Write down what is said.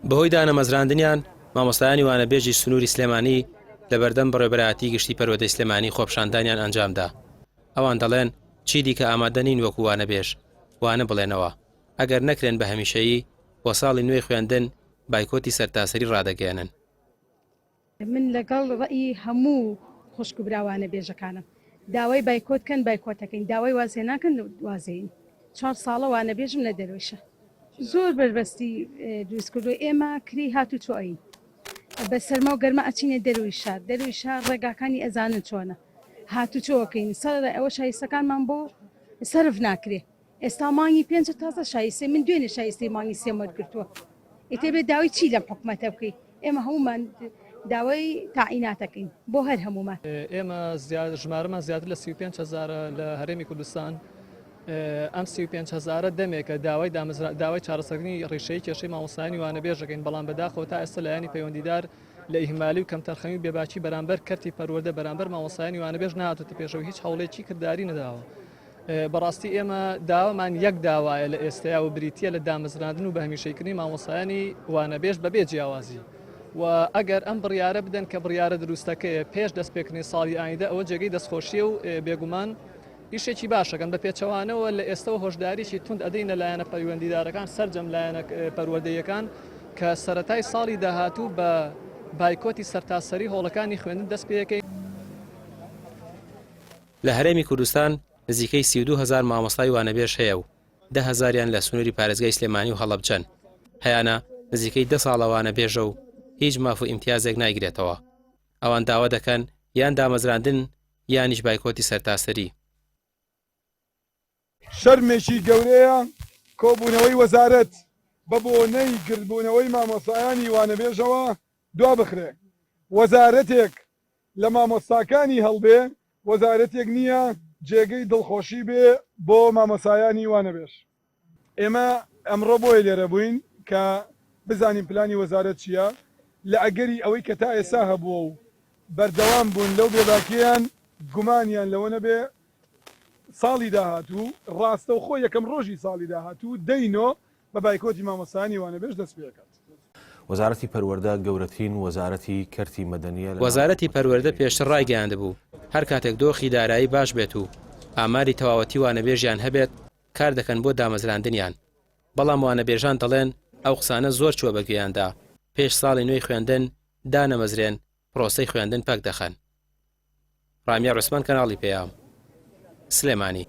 بەهۆی دانەمەزراندنیان، مامۆستایانی وانەبێژی سنووری سلێمانی لەبەردەم بەڕێوەبەرایەتی گشتی پەروەردەی سلێمانی خۆپیشاندانیان ئەنجامدا. ئەوان دەڵێن، چیدیکە ئامادە نین وەکو وانەبێژ، وانە بڵێنەوە. ئەگەر نەکرێن بە هەمیشەیی، بۆ ساڵی نوێی خوێندن بایکۆتی سەرتاسەری ڕادەگەیەنن. من لەگەڵ ڕەئی هەموو خوشک و برا وانەبێژەکانم. داوای بایکۆت کەن بایکۆتەکەین، داوای وازهێنان کەن وازێین. چوار ساڵە وانەبێژم لە دەرەوەیشە. زۆر بەربەستی دروست کردووە، ئێمە کرێی هاتوچۆ ئەین. بە سەرما و گەرما ئەچینە دەرەوەی شار، دەرەوەی شار ڕێگاکانی ئەزانن چۆنە. هاتوچۆ ئەکەین، سەرەڕای ئەوە شایستەکانمان بۆ سەرف ناکرێ. ئێستا مانگی پێنجە تازە شایستەی من دوێنێ شایستەی مانگی سێم وەرگرتووە ئیتر بێ داوای چی لەم حکومەتە بکەی ئێمە هەموومان داوای تاعیناتەکەین بۆ هەر هەموومان. ئێمە ژمارەمان زیاتر لە 35 هەزارە لە هەرێمی کوردستان ئەم 35 هەزارە دەمێکە داوای دامەزرا داوای چارەسەرکردنی ڕیشەیی کێشەی مامۆستایانی وانەبێژ دەکەین بەڵام بەداخەوە تا ئێستا لایەنی پەیوەندیدار لە ئیهمالی و کەمتەرخەمی و بێباکی بەرامبەر کەرتی پەروەردە بەرامبەر مامۆستایانی وانەبێژ نەهاتووەتە پێشەوە هیچ هەوڵێکی کرداری نەداوە. بەڕاستی ئێمە داوامان یەک داوایە لە ئێستەیا و بریتییە لە دامەزراندن و بەهەمیشەیکردنی مامۆستایانی وانەبێژ بەبێ جیاوازی و ئەگەر ئەم بڕیارە بدەن کە بڕیارە دروستەکەیە پێش دەستپێکردنی ساڵی ئایندە ئەوە جێگەی دەستخۆشیە و بێگومان ئیشێکی باشەکەن بە پێچەوانەوە لە ئێستەوە هۆشداریی توند ئەدەینە لایەنە پەیوەندیدارەکان سەرجەم لایەنە پەروەردەیەکان کە سەرەتای ساڵی داهاتوو بە بایکۆتی سەرتاسەری هۆڵەکانی خوێندن دەست پێەکەین. لە هەرێمی کوردستان نزیکەی 32 هەزار مامۆستای وانەبێژ هەیە و دە هەزاریان لە سنووری پارێزگای سلێمانی و هەڵەبجەن. هەیانە نزیکەی دە ساڵە وانەبێژە و هیچ ماف و ئیمتیازێک نایگرێتەوە. ئەوان داوا دەکەن یان دامەزراندن یانیش بایکۆتی سەرتاسەری. شەرمێکی گەورەیە کۆبوونەوەی وەزارەت بە بۆنەی گردبوونەوەی مامۆستایانی وانەبێژەوە دوابخرێ. وەزارەتێک لە مامۆستاکانی هەڵبێ وەزارەتێک نییە جێگەی دڵخۆشی بێ بۆ مامۆسایانی وانەبێژ. ئێمە ئەمڕۆ بۆیە لێرە بووین کە بزانین پلانی وەزارەت چییە لە ئەگەری ئەوەی کە تا ئێستا هەبووە و بەردەوام بوون لەو بێباکییەیان گومانیان لەوە نەبێ ساڵی داهاتوو ڕاستەوخۆ یەکەم ڕۆژی ساڵی داهاتوو دەی نۆ بە بایکۆتی مامۆستایانی وانەبێژ دەست پێکات. وەزارەتی پەروەردە گەورەترین وەزارەتی کەرتی مەدەنییە لە ناو وەزارەتی حکومەتی پەروەردە هەرێمی پێشتر کوردستان. ڕایگەیاندبوو، هەر کاتێک دۆخی دارایی باش بێت و ئاماری تەواوەتی وانەبێژیان هەبێت، کار دەکەن بۆ دامەزراندنیان، بەڵام وانەبێژان دەڵێن ئەو قسانە زۆر چووە بە گوێیاندا، پێش ساڵی نوێی خوێندن دانەمەزرێن پرۆسەی خوێندن پەک دەخەن. ڕامیار عوسمان کەناڵی پەیام، سلێمانی.